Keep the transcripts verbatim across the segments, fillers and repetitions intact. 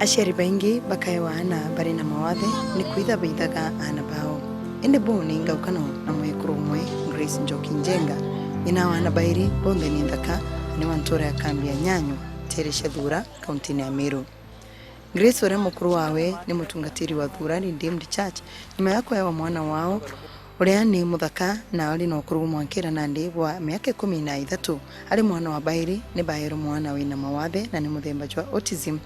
Aciari baingi bakaewa aana bari na mawathe nikwitha baithaga aana bao. Indi buu ni ngaukano na mwekuru umwe, Grace Njoki Njenga. Nyina wa aana bairi, bonthe ni nthaka, na ni wa ntuura ya kambi ya Nyanyo, nteere cia Thuura, kauntine ya Meru. Grace, uria mukuru wawe ni mutungatiri wa Thuura Redeemed Church, nyuma ya kuewa mwana wao uria ni muthaka na ari na ukuru bumwankira nandi bwa miaka ikumi na ithatu, ari mwana wa bairi, ni baerwe mwana wina mawathe na ni muthemba jwa autism.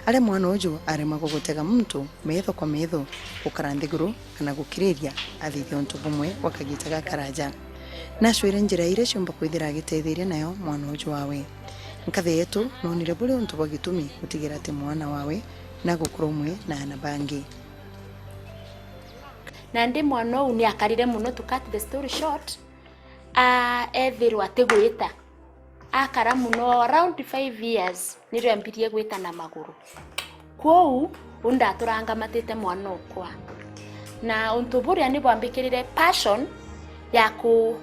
Aria mwana uju aremagwa gutega muntu metho kwa metho, gukara nthiguru kana gukiriria athithia untu bumwe gwa kagiita gakaraja. Nacwire njira iria ciumba kwithira agitethiria nayo mwana uju wawe. Nkathi yetu noonire buri untu bwa gitumi gutigira ati mwana wawe nagukura umwe na aana bangi. Nandi mwana uu ni akarire mono, to cut the story short, a-, ethirwa atigwita. Akara mono, around five years, nirio ambirie gwita na maguru. Kwou, uu ndaturangamatite mwana okwa. Na untu buria ni bwambikirire passion ya ku-,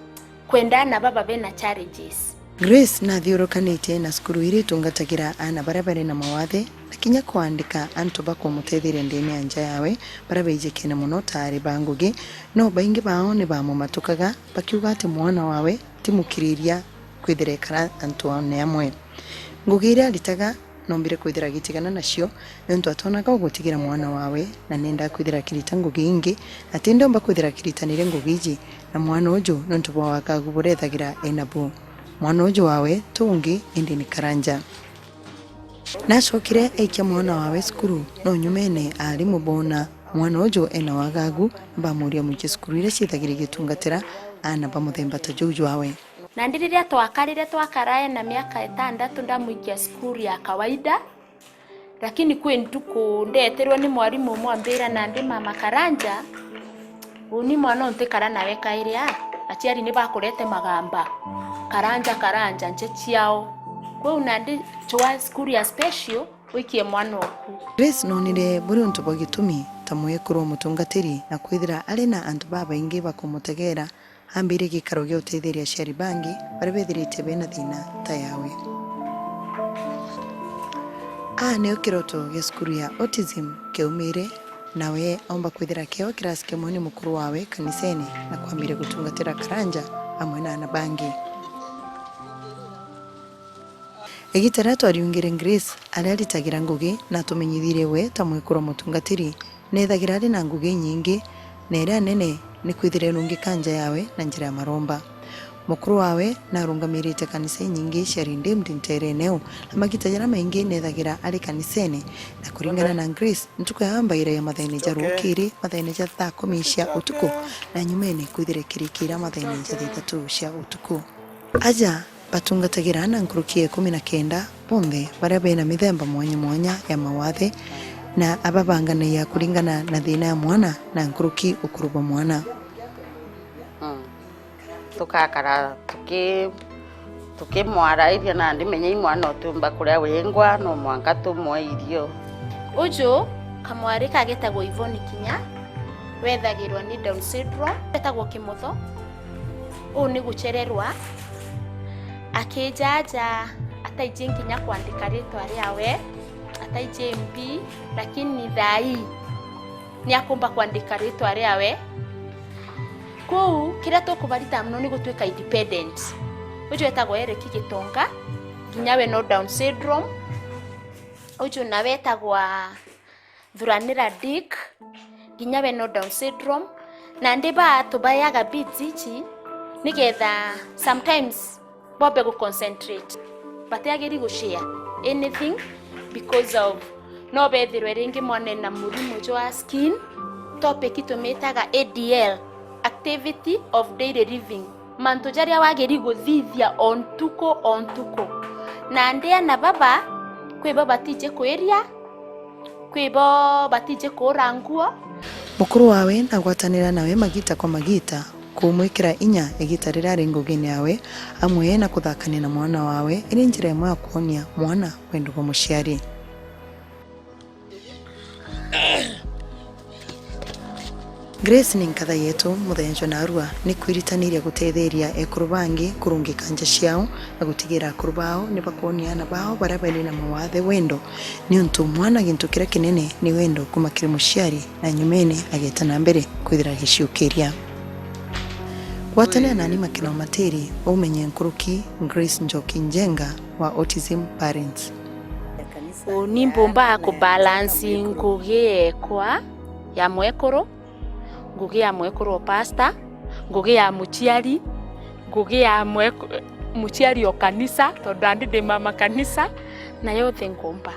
kwenda aana baba bena challenges. Grace nathiurukanitie na cukuru iria itungatagira aana baria bari na mawathe, na kinya kwandika antu ba kumutetheria ndene ya nja yawe, baria baijikene mono ta ari ba ngugi, no baingi bao ni bamumatukaga, bakiuga ati mwana wawe ti mukiriria kwithira ekara antu one amwe. Ngugi iria aritaga, noombire kwithira agitigana nacio, niuntu atonaga ugutigira mwana wawe, na nendaa kwithira akirita ngugi ingi, ati ndiomba kwithira akiritanire ngugi iji na mwana uju niuntu bwa wagagu buria ethagira enabu. Mwana uju wawe ti ungi, indi ni Karanja. Nacokire aikia mwana wawe cukuru, no nyumene aarimu boona mwana uju ena wagagu, bamuuria mwikie cukuru iria ciithagira igitungatira aana ba muthemba ta juu jwawe. Nandi riria twakarire, twakara ena miaka itandatu, ndamuikia cukuru ya kawaida, lakini kwi ntuku ndeetirwe ni mwarimu umwe ambira, nandi, "Mama Karanja, uuni mwana uyu ntikara nawe kairi aa, aciari ni bakurete magamba, Karanja, Karanja, nche ciao. Kwou nandi chwa cukuru ya special, wikie mwana oku." Grace noonire buri untu bwa gitumi ta mwekuru umutungatiri na kwithira ari na antu babaingi ba kumutegeera, ambire gikaro gia utetheria aciari bangi baria bethirite bena thina ta yawe. Aa nio kiroto gia cukuru ya autism kiaumire, nawe aumba kwithira akiewa kirasi kimwe ni mukuru wawe kanisene na kwambire gutungatira Karanja amwe na aana bangi. Igiita riria twariungire Grace, aria aritagira ngugi na atumenyithirie we ta mwekuru mutungatiri, neethagira ari na ngugi inyingi, na iria nene ni kwithira erungika nja yawe na njira ya maromba. Mukuru wawe naarungamirite kanisa inyingi cia Redeemed nteerene iu, na magiita jaria maingi neethagira ari kanisene, na kuringana na Grace, ntuku ya mbaira ya mathene ja rukiri, mathene ja thaa kumi cia utuku, na nyumene kwithira ikirikira mathene ja thaa ithatu cia utuku. Aja batungatagira aana nkuruki ya ikumi na kenda, bonthe baria bena mithemba mwanya mwanya ya mawathe, na ababanganagia kuringana na thina ya mwana na nkuruki ukuru bwa mwana. Mm. Tukakara tuki-, tukimwarairia, nandi menya i mwana utiumba kuria wingwa, no mwanka tumwe irio. Uju kamwari kagetagwo Ivoni Kinya, wethagirwa ni Down syndrome, wetagwo kimotho. Uu ni guchererwa, akijaja ataiji nginya kwandika ritwa riawe, ataiji mbi, lakini thaa ii ni akumba kwandika ritwa riawe. Kwou kiria tukubarita mono ni gutuika independent. Uju etagwa Eric Gitonga, nginya we no Down syndrome. Uju nawe etagwa Thuranira Dick, nginya we no Down syndrome. Nandi ba tubaeaga beads ici nigetha sometimes bombe gu concentrate. Batiagiri gu share anything because of no bethirwe ringi mwana ena murimu jwa skin. Topic tumitaga A D L, activity of daily living, mantu jaria wagiri guthithia o ntuku o ntuku. Nandi ana baba, kwi bo batiji kwiria, kwi bo batiji kuura nguo. Mukuru wawe nagwatanira nawe magiita kwa magiita, kumwikira inya igiita riria ari ngugine yawe, amwe na kuthakania na mwana wawe, iri njira imwe ya kwonia mwana wendo bwa muciari. Grace ni nkatha yetu muthenya jwa narua ni kwiritaniria gutetheria ekuru bangi kurungika nja ciao na gutigira akuru bao ni bakwonia aana bao baria bari na mawathe wendo, niuntu mwana gintu kiria kinene ni wendo kuma kiri muciari, na nyumene ageeta na mbere kwithira agiciukiria. Gwatanira nani Makena wa Matiri umenye nkuruki Grace Njoki Njenga wa Autism Parents. Uni mbumbaga kubalance ngugi yekwa ya mwekuru, ngugi ya mwekuru o pastor, ngugi ya muciari, ngugi ya mweku-, muciari o kanisa, tondu andi ndi mama kanisa, na yothe ngumba.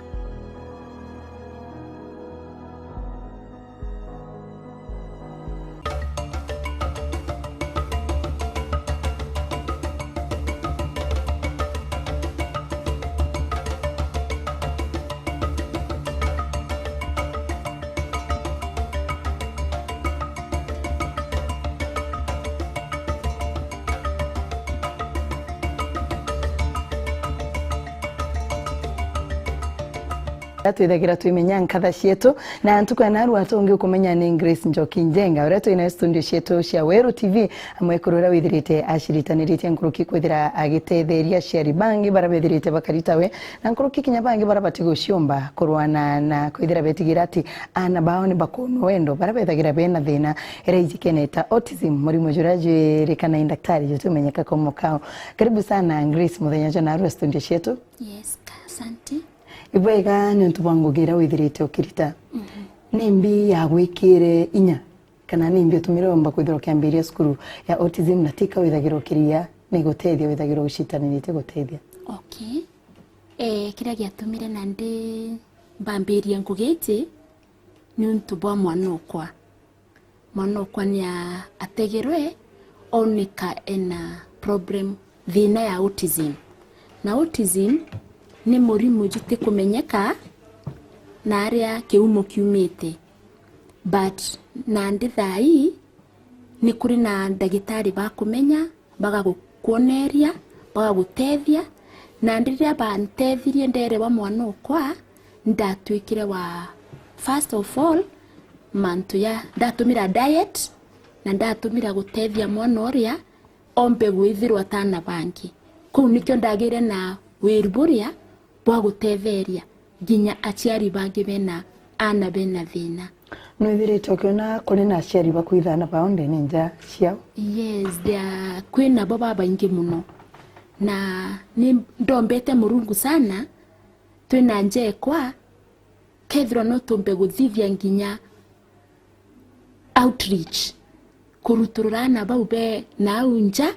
Twithagira twimenya nkatha cietu, na ntuku ya narua tungi ukumenya ni Grace Njoki Njenga, uria twina studio cietu cia Weru T V, amwe kuri uria withirite aciritaniritie nkuruki kwithira agitetheria aciari bangi baria bethirite bakarita we, na nkuruki kinya bangi baria batiguciumba kurwana na kwithira betigira ati aana bao ni bakwonwa wendo, baria bethagira bena thina iria ijikene ta autism, murimo juria jwirikana i ndaktari jutimenyeka komo kao. Karibu sana Grace, muthenya jwa narua studio cietu. Yes, ka-, asante. Ibwega niuntu bwa ngugi iria withirite ukirita. Mhm. Ni mbi ya gwikire inya, kana ni mbi utumire womba kwithirwa ukiambiria cukuru ya autism na tika withagirwa ukiria ni gutethia withagirwa ucitaniritie gutethia? Okay. Eh, kiria giatumire na ndi mbambirie ngugi iji niuntu bwa mwana okwa. Mwana okwa ni a-, ategerwe oneka ena problem, thina ya autism. Na autism ni murimu jutikumenyeka na aria kiumo kiumite. But nandi thaa ii ni kuri na ndagitari bakumenya, bagagukwoneria, bagagutethia. Na riria bantethirie nderewa mwana okwa, ndatwikire wa, first of all, mantu ya, ndatumira diet, na ndatumira gutethia mwana uria ombe gwithirwa ta aana bangi. Kuu nikio ndagire na wiru buria bwa gutetheria nginya aciari bangi bena aana bena thina. Nwithirite ukiona kuri na aciari bakwitha aana bao ndene nja ciao? Yes, there are, kwina bo babaingi muno. Na ni ndombete Murungu sana, twina nja ekwa, kethirwa no tumbe guthithia nginya outreach, kuruturura aana bau be nau nja,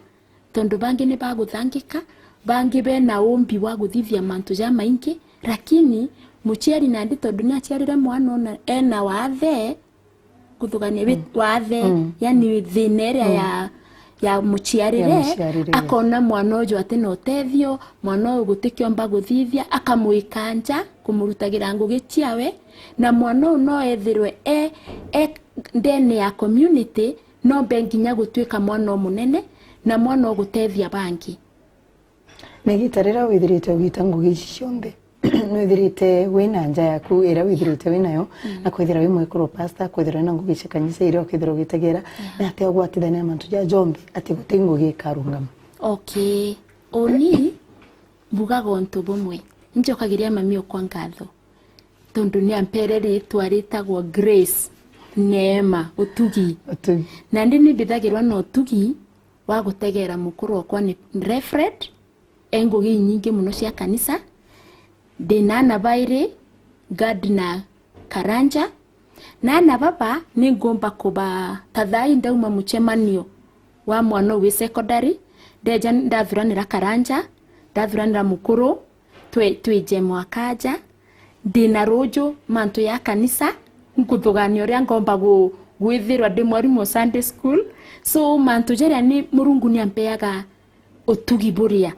tondu bangi ni baguthangika, bangi bena umbi wa guthithia mantu jamaingi, lakini muciari nandi tondu ni aciarire mwana ona ena wathe, kuthugania wi-, mm, wathe, mm, yani thina iria, mm, ya, ya muciarire, ya muciarire, yes, akona mwana uju atina utethio, mwana uyu gutikiomba guthithia, akamwika nja, kumurutagira ngugi ciawe, na mwana uyu no ethirwe e, e ndene ya community, nombe nginya gutwika mwana umunene, na mwana ugutethia bangi. Na igita riria withirite ugita ngugi ici cionthe, nwithirite wina nja yaku iria withirite winayo, mm, na kwithira wi mwekuru pastor, kwithira wina ngugi cia kanisa iria ukithira ugitegera, yeah, na atia ugwatithania na mantu ja jonthe ati guti ngugi ikarungama? Okay. Uni mbugaga untu bumwe. Njokagiria mami okwa ngatho tondu ni ampere ritwa ritagwa Grace Neema Utugi. Utugi. Nandi ni mbithagirwa na utugi wa gutegera mukuru okwa ni Reverend, e ngugi inyingi muno cia kanisa. Ndi na aana bairi, Gad na Karanja. Na aana baba ni ngumba kuba, ta thaa ii ndauma mucemanio wa mwana uu wi secondary, ndeja ndathuranira Karanja, ndathuranira mukuru, twi-, twije mwaka aja. Ndina ruuju mantu ya kanisa, nkuthugania uria ngomba gu-, gwithirwa ndi mwarimu o Sunday school. So, mantu jaria ni Murungu ni ampeaga utugi buria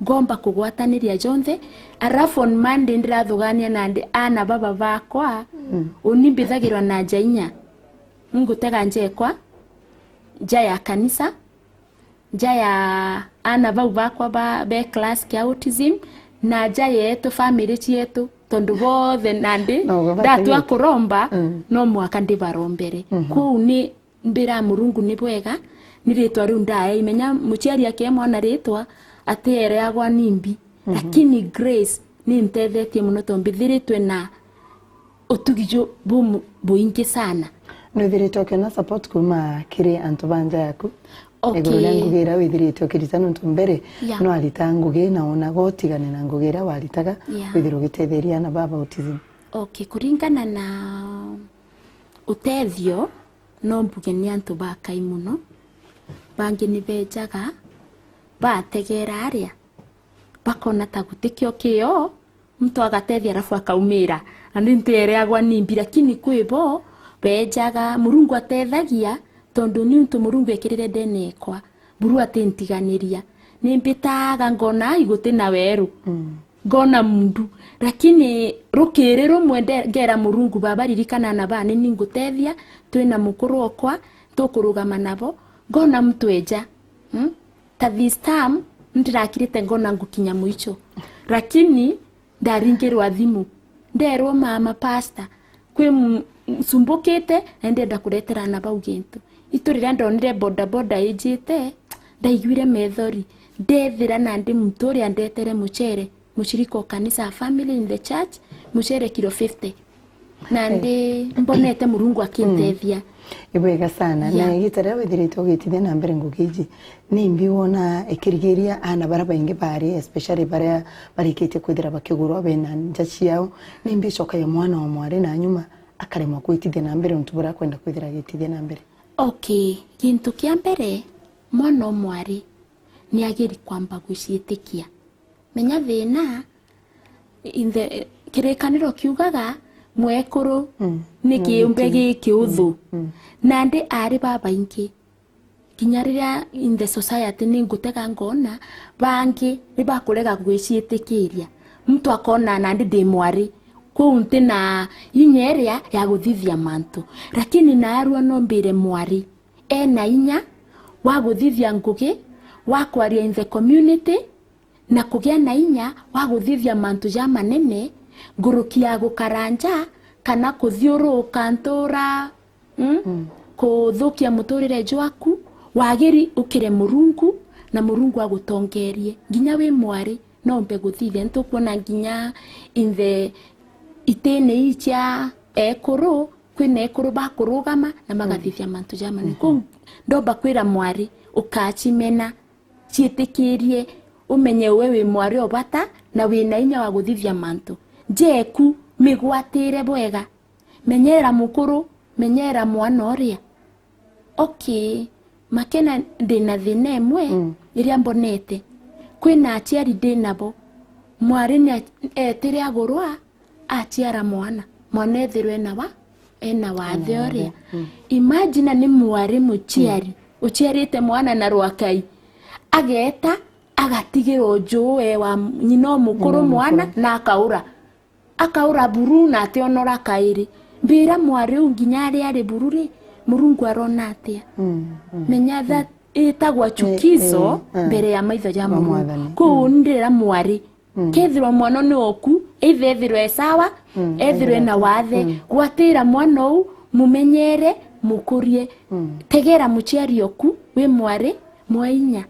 ngomba kugwataniria jonthe. Arafu on Monday ndirathugania nandi aana baba bakwa, mm, uni mbithagirwa na nja inya. Ngutega nja ekwa, nja ya kanisa, nja ya aana bau bakwa ba, be class kia autism, na nja yetu, family cietu, tondu bothe nandi no, ndatua kuromba, mm, no mwaka ndibarombere. Mhm. Kuu ni mbira Murungu ni bwega, ni ritwa riu ndae. Imenya muciari akee mwana ritwa, atiereagwa ni mbi. Mhm. Lakini Grace ni ntethetie muno tondu mbithiritwe na utugi ju-, bumu-, buingi sana. Nwithirite ukiona support kuma kiri antu ba nja yaku? Okay. Iguru ria ngugi iria withirite ukirita nontu mbere, yeah, no arita ngugi na onaga utigane na ngugi iria waritaga, yeah, withire ugitetheria ana baba autism. Okay, kuringana na utethio, no mbuge ni antu bakai muno. Bangi ni bejaga, bategera aria, bakona ta gutikio kio, muntu agatethia arafu akaumira, na ni ntereagwa ni mbi, lakini kwi bo bejaga, Murungu atethagia, tondu ni untu Murungu ekirire ndene ekwa, buru atintiganiria. Ni mbitaga ngona ai guti na weru. Mm. Ngona mundu. Lakini rukiri rumwe nde-, ngera Murungu, "Baba, ririkana ana baa ni ni ngutethia, twina mukuru okwa, tukurugama nabo." Ngona muntu eja. Hmm? Ta this term, ndirakirite ngona ngukinya mwicho. Lakini ndaringirwa thimu. Nderwa, "Mama pastor, kwi m-, nsumbukite na ndenda kuretera ana bau gintu." Itu riria ndonire boda boda ijite, ndaiguire methori. Ndethira nandi muntu uria ndetere muchere, mushirika o kanisa, a family in the church, muchere kilo fifty. Nandi, eh, mbonete Murungu akintethia. Mm. Ibwega sana. Yeah. Na igita riria withirite ugitithia na mbere ngugi iji, ni mbi wona ikirigiria ana baria baingi bari, especially baria barikitie kwithira bakigurwa bena nja ciao, ni mbi icokagia mwana wa mwari na nyuma akaremwa kwitithia na mbere untu buria akwenda kwithira agitithia na mbere? Okay, gintu kia mbere, mwana o mwari ni agiri kwamba gwiciitikia. Menya thina, in the, kirikaniro kiugaga, mwekuru, mm, ni kiumbe gikiuthu. Mm, mm. Nandi ari babaingi, kinya riria in the society ni ngutega ngona, bangi ni bakurega gwiciitikiria. Muntu akona nandi ndi mwari, kwou ntina inya iria ya guthithia mantu. Lakini naarua no mbire mwari ena inya wa guthithia ngugi, wa kwaria in the community, na kugia na inya wa guthithia mantu jamanene, nguruki ya gukara nja kana kuthiuruka ntura, mm, mm, kuthukia muturire jwaku, wagiri ukire Murungu, na Murungu agutongerie. Nginya wi mwari, no umbe guthithia. Nitukwona nginya in the itine ii cia ekuru, kwina ekuru bakurugama na magathithia mantu jamanene. Mhm. Kwou ndomba kwira mwari, ukacimena, ciitikirie, umenye we wi mwari o bata na wina inya wa guthithia mantu. Njeku, migwatire bwega. Menyera mukuru, menyera mwana uria. Okay, Makena, ndina thina imwe, mm, iria mbonete. Kwina aciari ndinabo. Mwari ni a-, etire agurwa, aciara mwana, mwana ethirwe ena wa, ena wathe. Ena wathe uria. Mm. Imagine ni mwari muciari, mm, uciarite mwana na rwakai, ageta, agatigirwa ujuu e wa nyina umukuru, mm, mwana, mukuru, na akaura. Akaura buru na ationora kairi. Mbira mwari uu nginya aria ari buru ri, Murungu arona atia? Mm, mm. Menya that, mm, itagwa chukizo, eh, eh, ah, mbere ya maitho ja Murungu. Mwathani. Kwou, mm, ndira mwari, mm, kethirwa mwana ni oku, either ethirwe e sawa, mm, ethirwe ena wathe, mm, gwatira mwana uu, mumenyere, mukurie. Mm. Tegera muciari oku, wi mwari, mwa inya.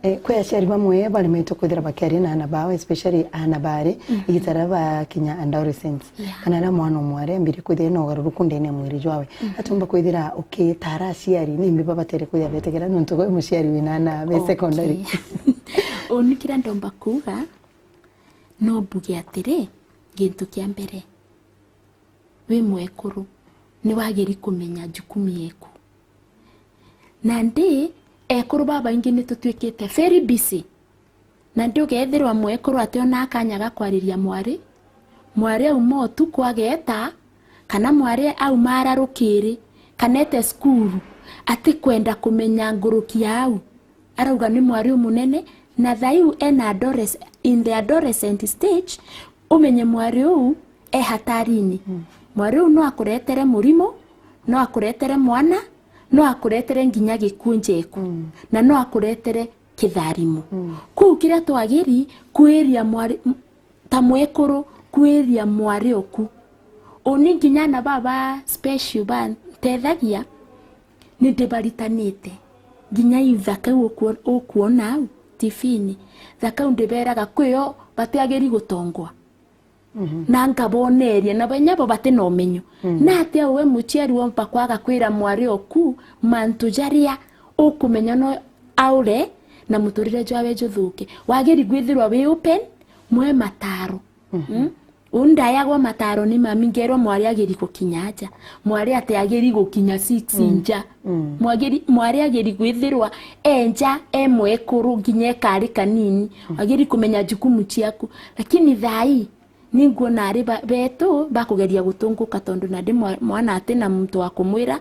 Eh, kwi aciari bamwe baremetwe kwithira bakiaria na aana bao, especially aana baari, mhm, igita riria bakinya adolescence. Yeah. Kana riria mwana umwe ari ambire kwithira ena ugaruruku ndene ya mwiri jwawe. Mhm. Atiumba kwithira ukitaara aciari, nimbi babatere kwithira betegera nontu gwe muciari wina aana be secondary? Okay. Uni kiria ndomba kuuga, no mbuge atiri, gintu kia mbere, wi mwekuru, ni wagiri kumenya jukumu yeku. Nandi, ekuru babaingi ni tutwikite very busy. Nandi ugethirwa mwekuru ationa kanya ga kwariria mwari, mwari auma utuku ageeta, kana mwari auma ararukiri, kana ete cukuru, atikwenda kumenya nguruki ya au. Arauga ni mwari umunene, na thaiu ena adolesc-, in the adolescent stage, umenye mwari uu e hatarini. Mm. Mwari uu no akuretere murimo, no akuretere mwana, no akuretere nginya gikuu njeku, mm, na no akuretere kitharimo. Mm. Kuu kiria twagiri kwiria mwari, m-, ta mwekuru kwiria mwari oku. Uni nginya aana baba special ba Tethagia, ni ndibaritanite. Nginya i thaka iu ukuo-, ukuona au T V-ini, thaka iu ndiberaga kwio batiagiri gutongwa. Mhm. Na ngaboneria, na benya bo bati na umenyo. Mhm. Na atia we muciari womba kwaga kwira mwari oku mantu jaria ukumenya no aure na muturire jwawe juthuke? Wagiri gwithirwa wi open, mwe mataro. Mhm. Mm? Uu ndayagwa mataro ni mami, ngerwa mwari agiri gukinya aja. Mwari ati agiri gukinya six Mm. nja. Mm. Mwagiri, mwari agiri gwithirwa e nja, e mwekuru, nginya ekari kanini. Mm. Agiri kumenya jukumu ciaku. Lakini thaai, ni nguona ari ba-, betu bakugeria gutunguka, tondu nandi mwa-, mwana ati na muntu wa kumwira,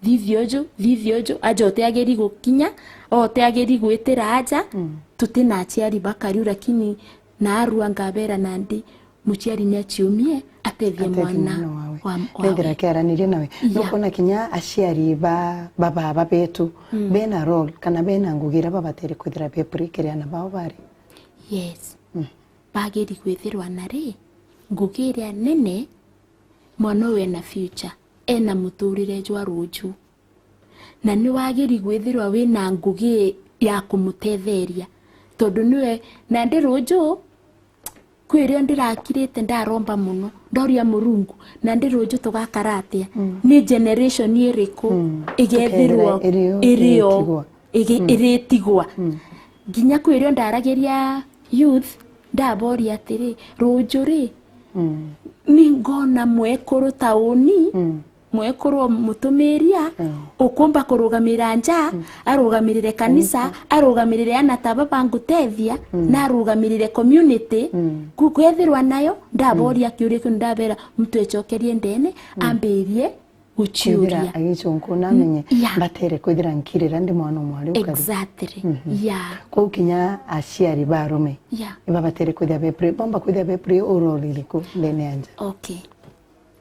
"Thithi uju, thithi uju," aja utiagiri gukinya, utiagiri gwitira aja. Mm. Tuti na aciari bakariu, lakini naarua ngabera nandi, muciari ni aciumie atethie Atethie mwana mwana wawe. wa, wawe. Nethira akiaranirie nawe. Yeah. Nukwona kinya aciari ba, ba baba betu, Mm. bena role, kana bena ngugi iria babatere kwithira be play kiri ana bao bari? Yes. Mm. Bagiri kwithirwa na ri, ngugi iria nene, mwana uyu ena future, ena muturire jwa ruju. Na ni wagiri gwithirwa wina ngugi ya kumutetheria. Tondu niwe, nandi ruju, kwi rio ndirakirite ndaromba muno, ndoria Murungu, nandi ruju tugakara atia? Mm. Ni generation iriku Mm. igethirwa Tukethira irio irio igitigwa. igi-, Mm. iritigwa? Mm. Nginya kwi rio ndaragiria youth, ndaboria atiri, ruju ri, Mm. ni ngona mwekuru tauni, Mm. mwekuru o mutumiria, Mm. ukumba kurugamira nja, Mm. arugamirire kanisa, Kanisa. arugamirire ana ta baba ngutethia, Mm. na arugamirire community. Mm. Ku-, kwethirwa nayo, ndaboria Mm. kiuria kiu, ndabera muntu ecokerie ndene, Mm. ambirie guciuria. Kwithira agicunku na Mm, amenye, yeah. mbatere kwithira nkirira ndi mwana o mwari ukari. Exactly. Mhm. Yeah. Kwou kinya aciari ba arume, Yeah. ibabatere kwithira be play, bomba kwithira be play o role iriku ndene ya nja? Okay.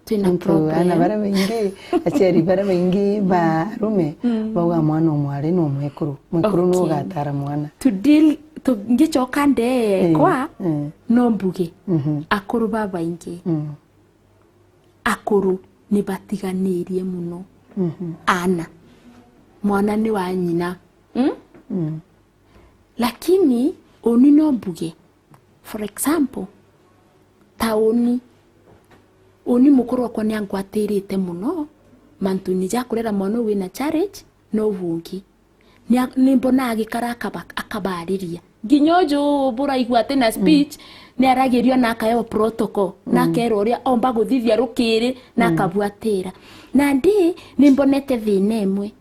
Twina Nontu problem. ana baria baingi, aciari baria baingi ba arume, Mm. bauga mwana o mwari no mwekuru. Mwekuru niwe Okay. ugatara mwana. To deal, to, ngicoka ndekwa, Eh, eh. no mbuge, Mhm. akuru babaingi. Mm. Akuru ni batiganirie muno. Mhm. Ana. Mwana ni wa nyina. Mm? Mm. Lakini, uni no mbuge, for example, ta uni, uni mukuru okwa ni angwatirite muno mantuni ja kurera mwana uu wina challenge, no bungi. Ni a-, ni mbona agikara akaba-, akabariria. Nginya uju buraigua ati na Mm. speech, ni aragirio na akaeo protocol, na Mm. akerwa uria omba guthithia rukiri, na Mm. akabuatira. Nandi, ni mbonete thina imwe.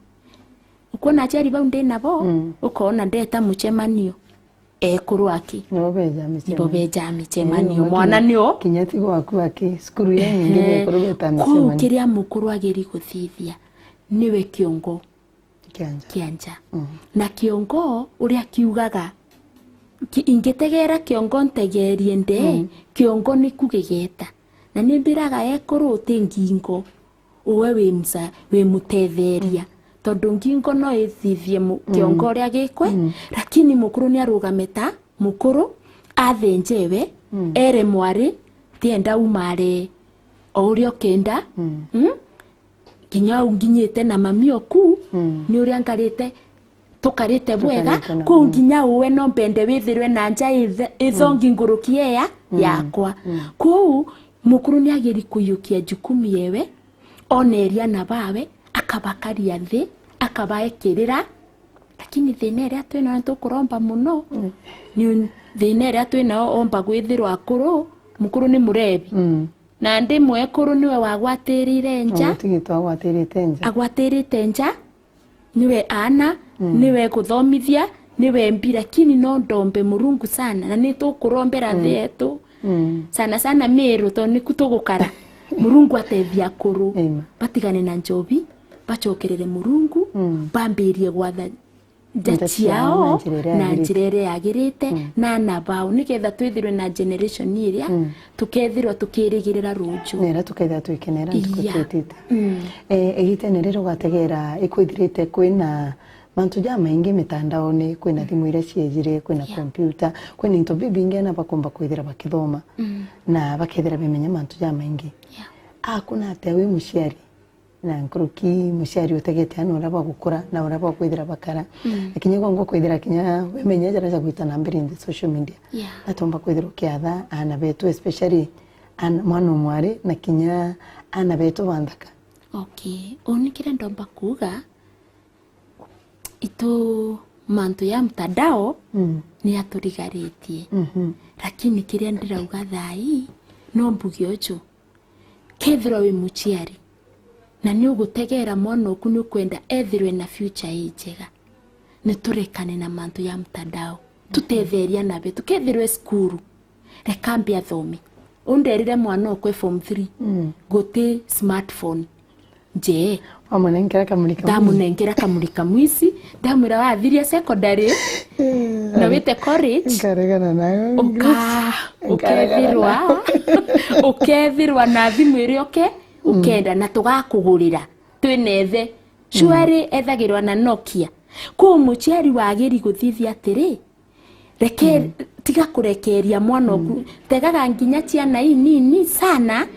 Ukwona aciari bau ndi nabo, Mm. ukoona ndeta mucemanio, ekuru aki. Nibo beja Nibo micemanio. beja micemanio. Nibo Mwana kinya, nio. kinya ti gwaku aki, cukuru ya nyingi Ehe. ekuru beta Kuu micemanio. kiria mukuru agiri guthithia, niwe kiongo Kia nja. kia nja. Mm. Na kiongo uria kiugaga, ki-, ingitegera kiongo ntegerie nde, Mm. kiongo niku gigeta. Na nimbiraga ekuru uti ngingo, uwe wi msa-, wi mutetheria. Mm. Tondu ngingo no ithithie mu-, Mm. kiongo uria gikwe, Mm. lakini mukuru ni arugame ta mukuru, athenje we, Mm. ere mwari, tienda umare o uria ukenda. Mm. Mm? Kinya au nginyite na mami oku, Mm. ni uria ngarite, tukarite bwega, Tukarite na, kuu mm. nginya uwe no mbende withirwe na nja ithe-, ithongi Mm. nguruki eya Mm. yakwa. Mm. Kuu, mukuru ni agiri kuiyukia jukumu yewe, oneria ana bawe, akabakaria nthi, akabaekirira. Lakini thina iria twinayo tukuromba muno, Mm. ni un-, thina iria twinayo omba gwithirwa akuru, mukuru ni murebi. Mm. Nandi mwekuru niwe wagwatirire nja. Ugutigitwe agwatirite nja. Agwatirite nja, niwe ana, Mm. niwe guthomithia, niwe mbi, lakini no ndombe Murungu sana, na nitukurombera Mm. nthi yetu. Mm. Sana sana Miru, tondu niku tugukara. Murungu atethia akuru. Amen. Batigane na njobi, bacokerere Murungu, Mm. bambirie gwatha nja Nja ciao ciao na njira iria na yagirite. njira iria yagirite, Mm. na ana bao, niketha twithirwe na generation iria Mm. tukethirwa tukirigirira ruju. Na iria tukethirwa twikenera ntuku Yeah. twitite. Mm. Eh, igitene riri ugategera ikwithirite kwina mantu jamaingi mitandaoni, kwina thimu iria ciejire, kwina Yeah. kompyuta, kwina into bibingi ana bakumba kwithira bakithoma Mm. na bakethira bemenya mantu jamaingi. Yeah. Akuna atia wi muciari Na nkuruki muciari utegete ana uria bagukura na uria bakwithira bakara. Mm. Na kinya gwa kwithira kinya wimenya jaria jagwita na mbere in the social media. Yeah. Natomba kwithira ukiatha ana betu, especially ana, mwana umwari na kinya ana betu ba nthaka. Okay. Uni kiria ndomba kuuga, itu mantu ya mtandao Mm. ni aturigaritie. Mhm. Lakini kiria ndirauga thaa ii, no mbuge uju. Kethirwa wi muciari, na ni ugutegera mwana oku ni ukwenda ethirwe na future injega, ni turekane na mantu ya mtandao. Tutetherie ana betu. Kethirwe cukuru, reka ambe athome. Underire mwana okwe form three, Mm. guti smartphone. Je, Wamunenkera kamuri kamwe. Ndamunenkera kamuri kamwisi, ndamwira wathiria secondary, na wite college, Nkaregana nayo. uka-, Nkaregana ukethirwa, nayo. ukethirwa na thimu iria uke-, ukenda, na tugakugurira, twinethe. Surely ethagirwa na Nokia. Kuu muciari wagiri guthithia atiri, reke, Mm. tiga kurekeria mwana oku. Mm. Tegaga nginya ciana inini sana,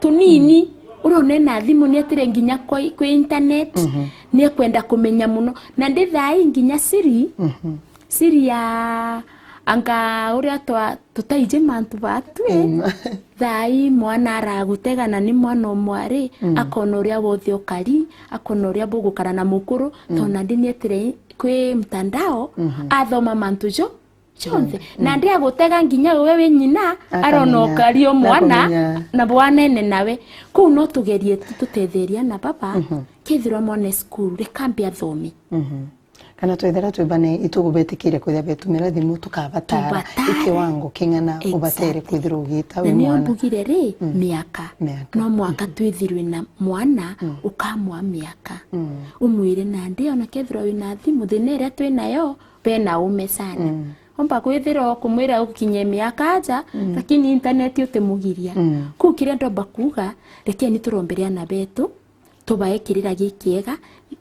tunini. Mm. Uria unena thimu ni atire nginya kwi, kwi internet, Mhm. ni ekwenda kumenya muno. Na ndi thaa ii nginya siri, Mhm. siri ya anga uria twa, tutaiji mantu batwi. Mm. Thaa ii mwana aragutega na ni mwana umwari, Mm. akona uria wothe ukari, akona uria bugukara na mukuru, Mm. tona ndi ni etire kwi mtandao, Mhm. athoma mantu jo, jonthe. Mm. Na ndi agutega nginya uwe wi nyina, Akamenya. arona ukari o mwana, Akamenya. na bwanene nawe. Kuu no tugerie tu-, tutetherie ana baba, Mhm. kethirwa mwana e cukuru, reka ambe athome. Mhm. Kana twethira twi bane itugubetikiria kwithira betumira thimu, tukabatara Tubatare. ikiwango king'ana ubatere Exactly. kwithira ugita Na wi nio mwana. mbugire ri, Mm. miaka. Miaka. No mwanka twithirwe na mwana, Mm. ukamwa miaka. Mm. Umwire nandi, ona kethirwa wina thimu, thina iria twi nayo, bena ume sana. Mm. Omba kwithira ukumwira ukinye miaka aja, Mm. lakini internet utimugiria. Mm. Kuu kiria ndomba kuuga, rekeni turomberia ana betu, tubaekirira gikiega,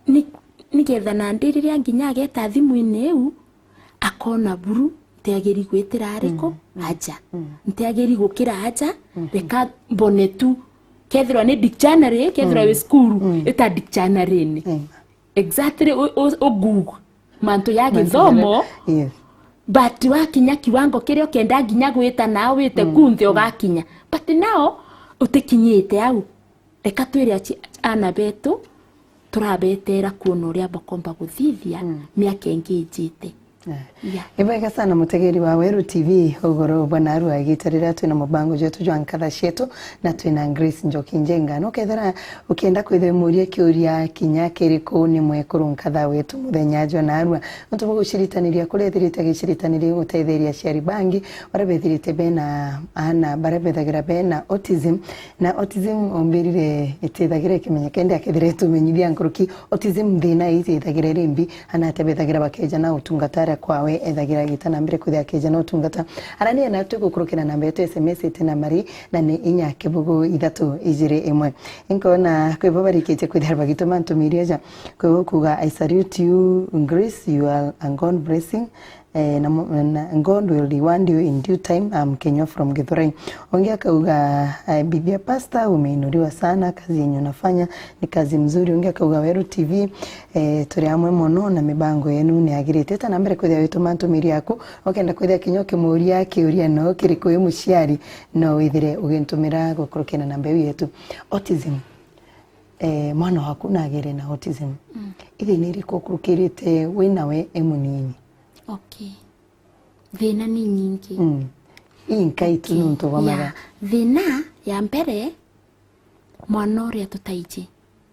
ni, nigetha nandi riria nginya ageta thimuine iu, akona buru, ntiagiri gwitira ariku, Mm, mm. aja. Mm. Ntiagiri gukira aja, Mhm. reka mbone tu. Kethirwa ni dictionary, kethirwa Mm. wi cukuru, Mm. ita dictionary-ini. Mm. Exactly, u, u, u Google mantu ya Mantu githomo, jaria, yes. but wakinya kiwango kiria ukenda nginya gwita na wite Mm, kunthe mm. ugakinya. But now, utikinyite au. Reka twire aci-, ana betu, turabetera kwona uria bakomba guthithia Mm. miaka ingi ijite. Eh. Yeah. Ibwega sana mutegeri wa Weru T V, ugoro bwa narua igita riria twina mubango jwetu jwa nkatha cietu, na twina Grace Njoki Njenga. Nukethira ukienda kwithira muria kiuria kinya kiriku, ni mwekuru nkatha wetu muthenya jwa narua. Nontu bwa guciritaniria kuria ethirite agiciritaniria gutetheria aciari bangi baria bethirite bena ana baria bethagira bena autism, Na autism ombirire itithagira ikimenyeka, indi akethira itumenyithia nkuruki, autism thina ii itithagira iri mbi, ana atia bethagira bakeja na utungata aria kwawe ethagira agita na mbere kwithia akeja na utungata. Ara ni ana twi gukurukira namba yetu S M S iti na mari, na ni inya kibugu ithatu ijiri imwe. Inkona kwi bo barikitie kwithira bagituma ntumiria ja. Kwi bo kuuga, "I salute you, Grace, you are a God blessing." Eh, na mo-, na God will reward you in due time. I'm Kinyua from Githurai. Ungi akauga, eh, "Bibi ya Pastor, umeinuliwa sana, kazi yenye unafanya ni kazi mzuri." Ungi akauga, "Weru T V, eh, turi amwe mono na mibango yenu ni agirite." Eta na mbere kwithia wituma ntumiri yaku, ukenda kwithia kinya ukimuria kiuria no kiriku wi muciari, no withire ugintumira gukurukira na namba iu yetu. Autism. Eh, mwana waku nagere na autism. Mm. Ithina iriku ukurukirite wi nawe e munini? Okay. Thina ni nyingi. Mm. Ii nkai tu nontu bwa mathaa. Thina ya mbere, mwana uria tutaiji.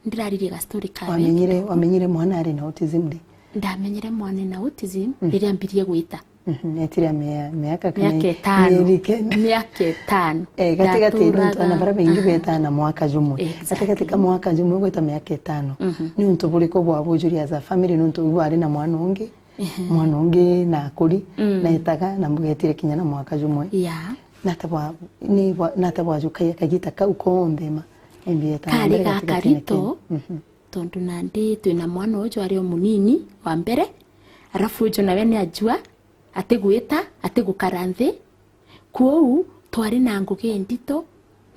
Ndiraririe ga story ka Wamenyire, wamenyire mwana ari na autism ri? Ndamenyire mwana ena autism Mm. riria ambirie gwita. Mhm, etire mia-, miaka kana Miaka itano. mieri kenda. Miaka itano. Eh, gatigati nontu ana Ndaturaga, bara baingi aha. betaa na mwaka jumwe. Exactly. Gatigati ka mwaka jumwe gwita miaka itano. Mhm. Ni untu buriku bwa bujuria as a family nontu uu ari na mwana ungi? Ehe. Mwana ungi na akuri, Mm. na etaga, na mugetire kinya na mwaka jumwe. Yeah. Nata bwa, ni bwa, nata bwajukagia kagita kau konthe ma, embia eta na Kari mbere gatigati na gakarito, kindi. Mhm. tondu nandi twina mwana uju ari o munini wa mbere, arafu uju nawe ni ajua, atigwita, atigukara nthi. Kwou twari na ngugi ndito,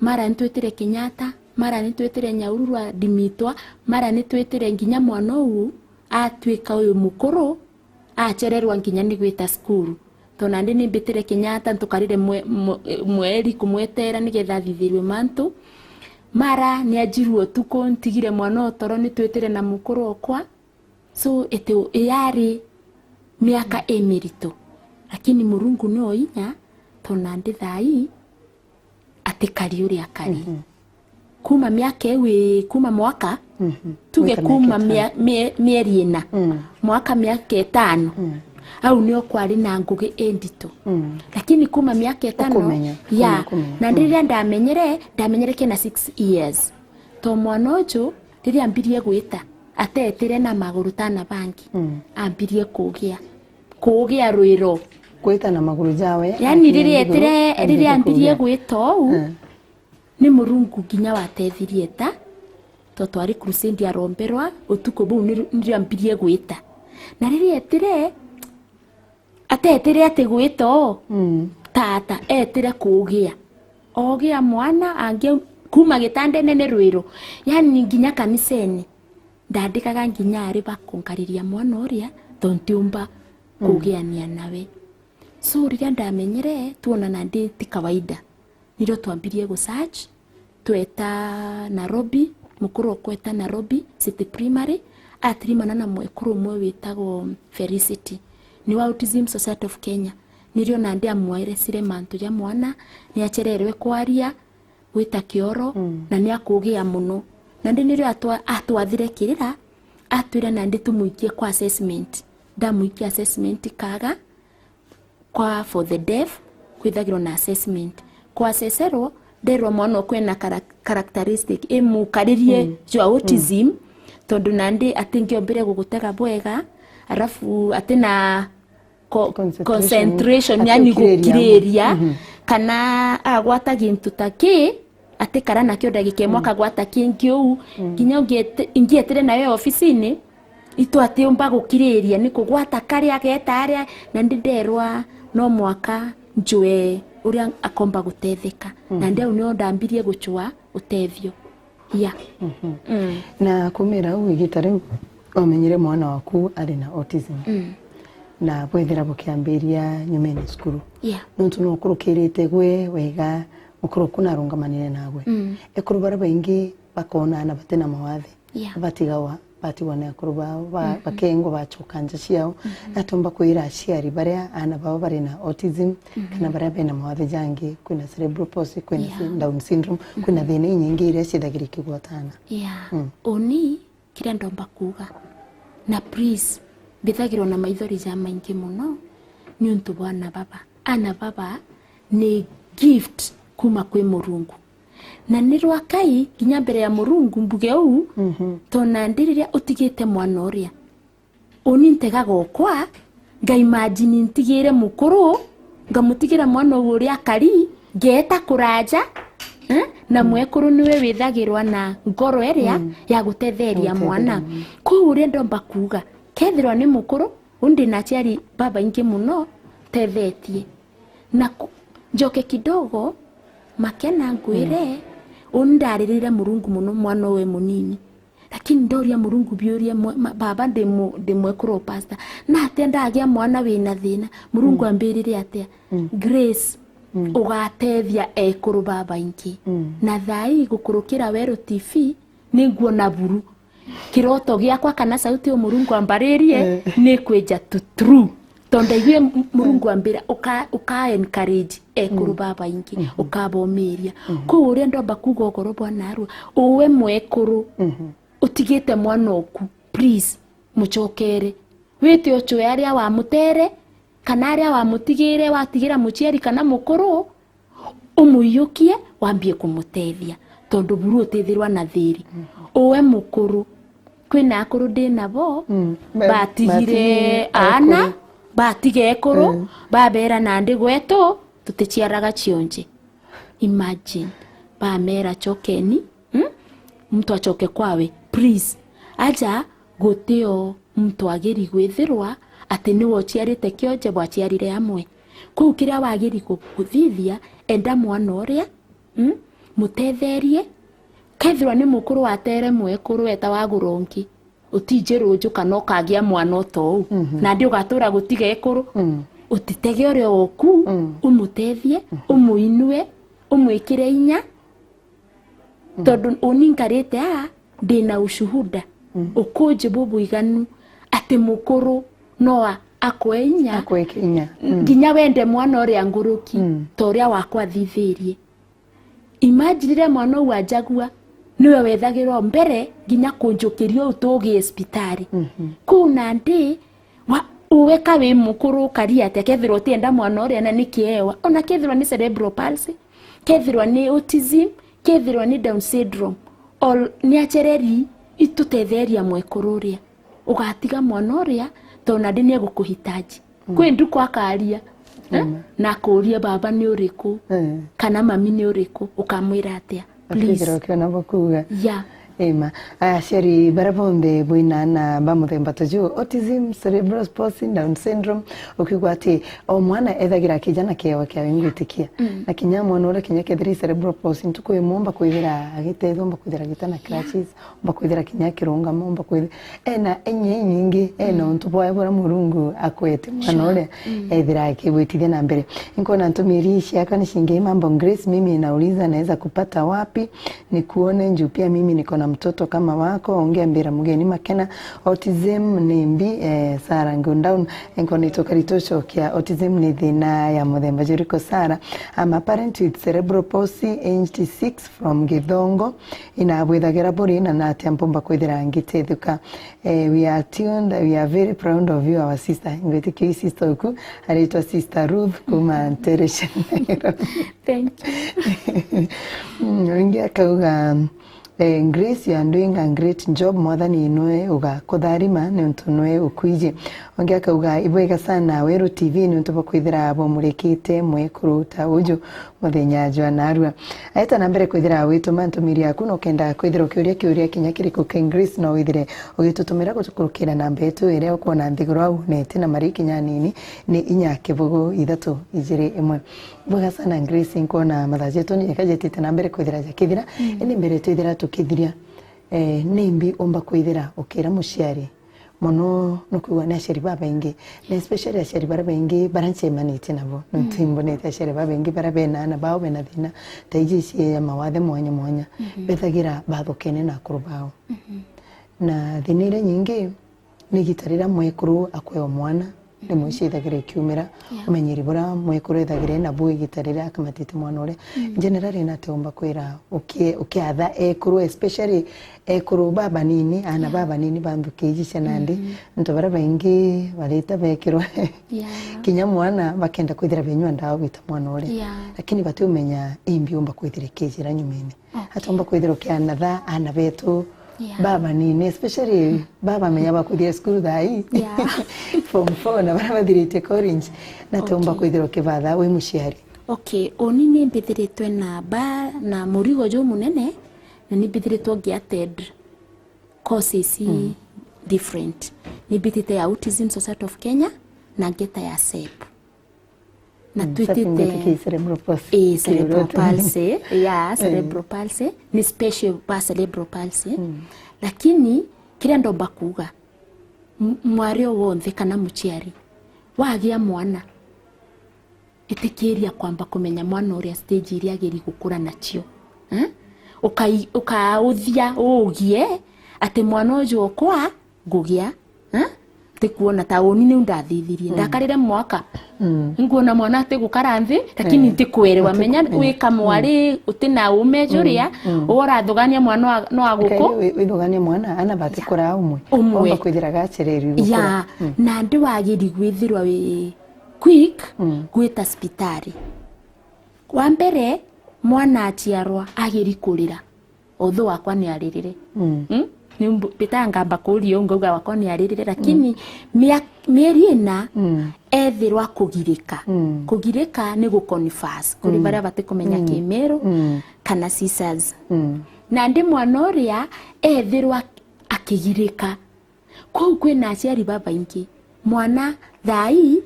mara ntwitire Kenyatta, Mara ni twitire Nyahururu adimitwa, mara ni twitire nginya mwana uu atwika uyu mukuru, achererwa nginya ni gwita cukuru. To nandi ni mbitire Kenyatta, ntukarire mwe-, mwe-, mweri kumwetera nigetha athithirue mantu. Mara ni ajirue utuku, ntigire mwana utoro, ni twitire na mukuru okwa. So, iti yari miaka imirito, lakini Murungu ni o inya, to nandi thaa ii atikari uria akari. Mhm. Kuma miaka iu i, kuma mwaka, mhm, tuge gwita kuma miaka itano. Mia-, mie-, mieri ina, mm, mwaka miaka itano, mm, au nio kwari na ngugi indito. Mm. Lakini kuma miaka itano, ukumenya, ya, ukumenya, na, mm, riria ndamenyere, ndamenyere kena six years. To mwana uju, riria ambirie gwita, atetire na maguru ta ana bangi, mm, ambirie kugia, kugia rwiro. Gwita na maguru jawe, yani, akinya riria iguru, etire, ambiririe riria ambirie kugia. Gwita uu, eh, ni Murungu nginya watethirie ta, to twari crusade aromberwa, utuku buu ni, nirio ambirie gwita. Na riria etire, atetire ati gwita oo, mm, tata, etire kugia. Ogia mwana, angia kuma gitandene ni rwiro. Yani, nginya kanisene, ndandikaga nginya ari ba kunkariria mwana uria, to ntiumba, mm, kugiania nawe. So, riria ndamenyere, twonana ndi ti kawaida. Nirio twambirie gu search, tweta Nairobi, mukuru okwa eta Nairobi City Primary, atirimana na mwekuru umwe witagwo Felicity. Ni wa Autism Society of Kenya. Nirio nandi amweresire mantu ja mwana, ni achererwe kwaria, gwita kioro, mm, na ni akugia muno. Nandi nirio atwa-, atwathire kirira, atwira nandi tumwikie kwa assessment. Ndamwikia assessment kaga, kwa for the deaf, kwithagirwa na assessment. Kwa assesserwo, nderwa mwana ukwena kara-, characteristic imukaririe, mm, jwa autism, mm, tondu nandi atingiombire gugutega bwega, arafu atina co-, concentration, concentration, yani gukiriria, mhm, kana agwata gintu ta ki, atikara nakio ndagika imwe, mm, akagwata kingi uu. Mm. Nginya ungiete-, ingietire nayo ofisini, itwatiumba gukiriria, ni kugwata karia ageta aria, na ndi nderwa no mwaka njue uria akomba gutetheka. Mm. Na ndi au nio ndambirie gucua utethio. Yeah. Mhm. Mm. Na kumira au igita riu, wamenyire mwana waku ari na autism. Mm. Na bwethira bukiambiria nyumene cukuru. Yeah. Nontu no ukurukirite gwe wega, mukuru uku narungamanire nagwe. Mm. Ekuru baria baingi bakona aana batina mawathe. Yeah. Batigagwa, batigwa ni akuru bao, ba-, mhm, bakengwa, bacoka nja ciao. Mhm. Natomba kwira aciari baria aana bao bari na autism, mhm, kana baria bena mawathe jangi, kwina cerebral palsy, kwina, yeah, sy-, Down syndrome, kwina, mhm, thina inyingi iria ciithagira ikigwata aana. Yeah. Mm. Uni kiria ndomba kuuga, na please, mbithagirwa na maithori jamaingi muno niuntu bwa aana baba. Aana baba ni gift kuma kwi Murungu. Na ni rwakai nginya mbere ya Murungu mbuge uu, mhm, to nandi riria utigite mwana uria, uni ntegaga okwa, nga imagine ntigire mukuru, ngamutigira mwana uu uria akari, ngeeta kuraja, eh? Na, mm, mwekuru niwe withagirwa na ngoro iria, mm, ya gutetheria mwana. Gutetheria mwana. Kwou uria ndomba kuuga, kethirwa ni mukuru, uu ndi na aciari babaingi muno tethetie. Na ku-, njoke kidogo, Makena ngwire, mm, uni ndaririre Murungu muno mwana uwe munini. Lakini ndoria Murungu biuria mwe-, ma-, baba ndi mu-, ndi mwekuru o pastor. Na atia ndagia mwana wina thina? Murungu, mm, ambirire atia? Mm. Grace, mm, ugatethia ekuru babaingi. Mm. Na thaa ii gukurukira Weru T V, ninguona buru. Kiroto giakwa kana sauti o Murungu ambaririe, eh, ni kwija to true. Tondu ndaigua M-, Murungu, eh, ambira, uka, uka encourage ekuru, mm, babaingi, mhm, ukabomiria. Mhm. Kwou uria ndomba kuuga ukoro bwa narua, uwe mwekuru, mhm, utigite mwana oku, please, mucokere. Wite ucwe aria wamutere, kana aria wamutigire, watigira muciari kana mukuru, umuiyukie, wambie kumutethia, tondu buru utithirwa na thiri. Mm. Uwe mukuru, kwina akuru ndi nabo, mm, ba-, batigire, batigire aana, ekuru, batiga ekuru, mm, babera nandi gwetu tuticiaraga cionje. Imagine, bamera cokeni, mm? Muntu acoke kwawe, please. Aja gutio muntu agiri gwithirwa ati niwe uciarite kionje, bwaciarire amwe. Kwou kiria wagiri ku-, kuthithia, enda mwana uria, mm, mutetherie, Kethirwa ni mukuru watere mwekuru eta wagura ungi, utiji ruju kana ukagia mwana o ta uu. Mhm. Nandi ugatura gutiga ekuru, mm, utitege uria oku, mm, umutethie, mhm, umuinue, umwikire inya. Mm. Tondu uni nkarite aa, ndina ushuhuda, mm, ukuji bubuiganu ati mukuru noa akwe inya. Akwe inya. Mm. Nginya wende mwana uria nguruki, mm, ta uria wakwa athithirie. Imagine riria mwana uu ajagua, niwe wethagirwa mbere nginya kunjukiria utugi cibitari. Mhm. Kuu nandi, wa-, uwe ka wi mukuru ukaria atia kethirwa utienda mwana uria na ni kiewa? Ona kethirwa ni cerebral palsy, kethirwa ni autism, kethirwa ni Down syndrome, all ni achereri itutetheria mwekuru uria. Ugatiga mwana uria, tona ndi ni egukuhitaji. Mm. Kwi nduku akaria, eh? Mm. Na akurie, "Baba ni uriku?" Eh. Kana, "Mami ni uriku?" Ukamwira atia? Please. Akethira ukiona bakuuga. Yeah. Ema. Aya, aciari baria bonthe bwina ana ba muthemba ta juu, autism, cerebral palsy, Down syndrome, ukiigua ati o mwana ethagira akija na kiewa kiawe, ngwitikia. Mm. Na kinya mwana uria kinya kethira i cerebral palsy, ntuku imwe omba kwithira agitethua, omba kwithira agita na crutches, omba kwithira kinya akirungama, omba kwithira ena inya inyingi, ena, mm, untu bwawe buria Murungu akwete mwana, sure, uria, mm, ethira akigwitithia na mbere. Inkona ntumiri ciakwa ni cingi mambo. Grace, mimi nauliza naweza kupata wapi nikuone juu pia mimi niko na mtoto kama wako, ungeambira mugeni Makena. Autism ni mbi, eh, Sarah Ngundown. Inkona itukari tucokia, autism ni thina ya muthemba juriku, Sarah? I'm a parent with cerebral palsy, aged six, from Githongo. Inabwithagira buri na natia mpumba kwithira ngitithuka? Eh, we are tuned, we are very proud of you, our sister. Ngwitikia i sister uku aritwa Sister Ruth kuma Nteresha, Nairobi. Thank you. Mm, wingi akauga, eh, Grace, you are doing a great job. Mwathani nwe ugakutharima niuntu nwe ukwiji. Wingi akauga, ibwega sana Weru T V niuntu bwa kwithira bwamurikite mwekuru ta uju. Muthenya jwa narua. Aeta na mbere kwithira wituma ntumiri yaku, na ukenda kwithira ukiuria kiuria kinya kiriku, King Grace, no withire ugitutumira gukurukira namba yetu iria ukwona nthiguru au, na iti na mari kinya anini, ni inya kibugu ithatu ijiri imwe. Bwega sana Grace, nkwona mathaa jetu ni eka jetite na mbere kwithira jakithira, mm, indi mbere twithira tukithiria, eh, ni mbi umba kwithira ukira muciari? Mono nukwigua ni aciari babaingi, na especially aciari baria baingi baria ncemanitie nabo, nontu, mm, imbonete aciari babaingi baria bena ana bao bena thina ta iji cia mawathe mwanya mwanya, mhm, bethagira bathukene na akuru bao. Mhm. Na thina iria nyingi ni igita riria mwekuru akweo mwana, rimwe icithagira ikiumira, yeah, umenyeri buria mwekuru ethagira enabu igita riria akamatite mwana uria. Mm. Generally, nate umba kwira uki-, ukiatha ekuru, especially ekuru babanini, ana, yeah, babanini ba nthuki iji cia nandi, mm, nontu baria baingi barita bekirwa, yeah, kinya mwana bakenda kwithira benyua ndawa gwita mwana uria. Yeah. Lakini batiumenya imbi umba kwithira ikijira nyumene. Okay. Hata umba kwithira ukianatha ana betu, yeah, babanini, especially, mm, babamenya bakuthia cukuru thaa ii, yeah, form four, na baria bathirite college, nate umba, okay, kwithira ukibatha wi muciari? Okay, uni ni mbithiritwe na ba-, na murigo jumunene, na ni mbithiritwe ngiattend courses, mm, different. Ni mbitite ya Autism Society of Kenya na ngeta ya SEP. Na, mm, twitite, cerebral palsy. Eh, cerebral palsy. Yeah, eh, cerebral palsy. Ni special ba cerebral palsy. Mm. Lakini kiria ndomba kuuga, m-, mwari o wonthe kana muciari, wagia mwana, itikiria kwamba kumenya mwana uria stage iria agiri gukura nacio. Eh? Ukai-, ukauthia ugie ati mwana uju okwa ngugia, eh? Tikuona ta uni niu ndathithirie. Mm. Ndakarire mwaka. Mm. Nguona mwana atigukara nthi, lakini, eh, ntikwerewa. Menya wi kamwari, mm, uti na ume juria, mm, mm, urathugaania mwana wa, no aguku. Wi-, withugania mwana, ana batikura umwe. Umwe. Omba kwithira gacereri gukura. Ya, mm, nandi wagiri gwithirwa wi quick, mm, gwita cibitari. Wa mbere, mwana aciarwa agiri kurira. Although wakwa ni aririre. Mm. Mm? Ni mbu-, mbitaga ngamba kuria uu, ngauga wakwa ni aririre, lakini, mm, mia-, mieri ina, mm, ethirwa kugirika. Mm. Kugirika ni gu confess kuri, mm, baria batikumenya, mm, Kimiru, mm, kana scissors. Mm. Nandi mwana uria ethirwa akigirika. Kwou kwina aciari babaingi, mwana thaa ii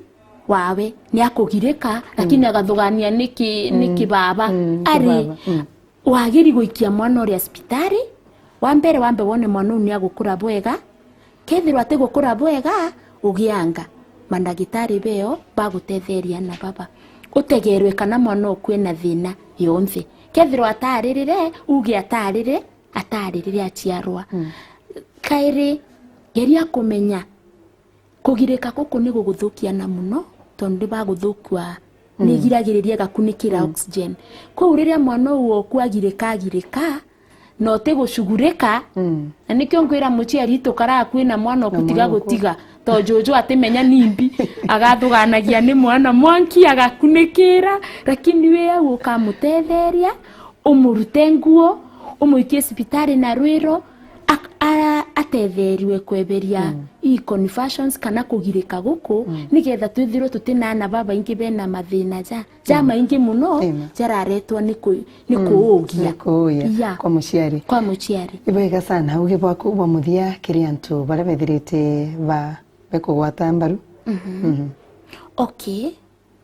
wawe ni akugirika, lakini, mm, agathugania niki, mm, niki baba. Mm, niki ari baba. Mm. wagiri guikia mwana uria cibitari, wa mbere wambe wone mwana uu ni agukura bwega. Kethirwa ati gukura bwega, ugianga mandagitari beo bagutetheria na baba. Utegerwe kana mwana uku ena thina yonthe. Kethirwa ataririre, uge atarire, ataririre aciarwa. Mm. Kairi, geria kumenya kugirika guku ni guguthukia na muno, tondu ni baguthukua, ni igiragiriria igakunikira oxygen. Kwou riria mwana uu oku agirika, agirika, na utigucugurika, na nikio ngwira muciari, itukaraa kwina mwana oku, tiga gutiga, to juju atimenya nimbi, agathuganagia ni mwana mwanki, agakunikira, lakini wi au ukamutetheria, umurute nguo, umuikie cibitari na rwiro, ak-, a-, atetheerue kweberia ii conversions kana kugirika guku, nigetha twithirwe tutina aana babaingi bena mathina ja, ja maingi muno jararetwa ni ku-, ni kuugia. Ni kuugia kwa muciari. Kwa muciari. Ibwega sana, uge bwaku bwa muthia kiri antu baria bethirite ba, bekugwata mbaru. Mhm. Okay.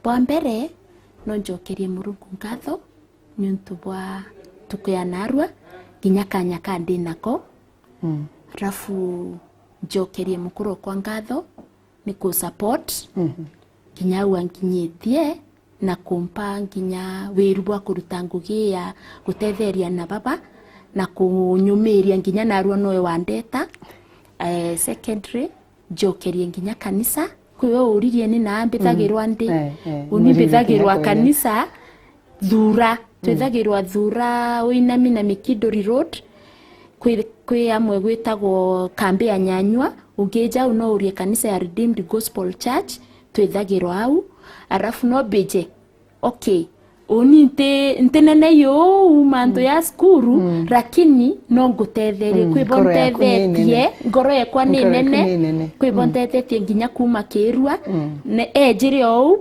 Bwa mbere, no njokerie Murungu nkatho niuntu bwa ntuku ya narua, nginya kanya ka ndi nako. Mm. Arafu njokerie mukuru okwa nkatho ni ku support, nginya au ankinyitie, na kumpa nginya wiru bwa kuruta ngugi ya gutetheria na baba, na kunyumiria nginya narua noe wandeta. Eh, secondary, njokerie nginya kanisa. Kwi we uririe ni naa mbithagirwa ndi. Eh, eh, uni mbithagirwa kanisa, Thura. Twithagirwa Thura, uinami na Mikinduri Road. Kwi, kwi amwe gwitagwo kambi ya Nyanyua, ungi jau no urie kanisa ya Redeemed Gospel Church, twithagirwa au. Arafu no mbije Okay. Uni nti, ntinenei uu mantu ya cukuru, lakini no ngutetherie. Kwi bo ntethetie, ngoro yakwa ni nene. Kwi bo ntethetie nginya kuuma kirua. Ne, ejire ou,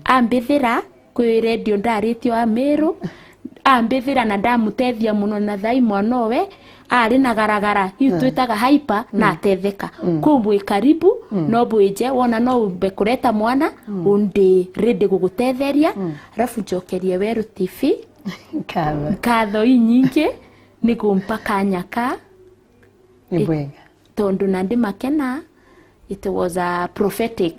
ambithira kwi radio ndaritie o Amiru, ambithira na ndamutethia muno, na thai mwana owe ari na garagara, iu twitaga hyper, na atetheka. Kuu bwi karibu, no bwije, wona no umbe kureta mwana, undi ready gugutetheria, arafu njokerie Weru T V nkatho, nkatho inyingi ni kumpa kanya ka. Ni bwega. Tondu na ndi makena, it was a prophetic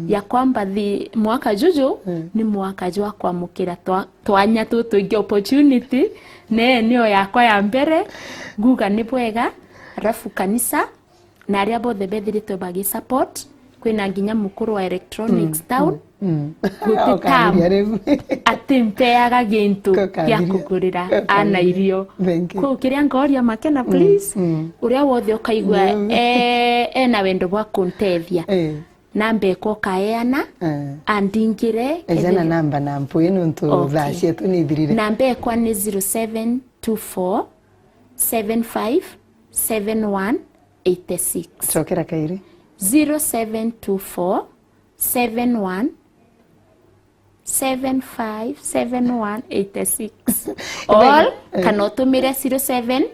ya kwamba thi, mwaka juju ni mwaka jwa kwamukira twa, twanya tutwingi, opportunity, ne nio yakwa ya mbere, nguga ni bwega, arafu kanisa, na aria bothe bethiritwe bagi support, kwina nginya mukuru wa electronics town, guti tam ati mpeaga gintu gia kugurira ana irio. Kuu kiria ngoria makena, please, uria wothe ukaigua e, ena wendo bwa kuntethia, namba ekwa ukaeana, andingire, ejana namba na mpwi nuntu thaa cietu ni ithirire. Namba ekwa ni zero seven two four seven five seven one eight six. Cokera kairi. Zero seven two four seven one seven five seven one eight six. Or kana utumire zero seven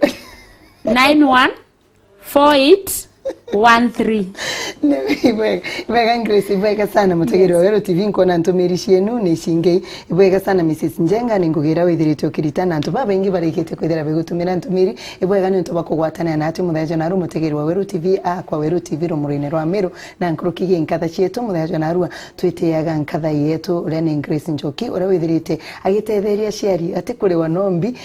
nine one four eight one three. Ni ibwega, ibwega Grace, ibwega sana mutegeri wa Weru T V, nkona ntumiri cienu ni cingei. Ibwega sana Missus Njenga, ni ngugira withirite ukiritana antu babaingi barikitie kwithira begutumira ntumiri. Ibwega ni untu bwa kugwatanira nati muthenya jwa naru mutegeri wa Weru T V, akwa Weru T V rumurine rwa Meru, na nkuruki gi nkatha cietu muthenya jwa narua twitiaga nkatha yetu uria ni Grace Njoki, uria withirite agitetheria aciari ati kuriwa nombi,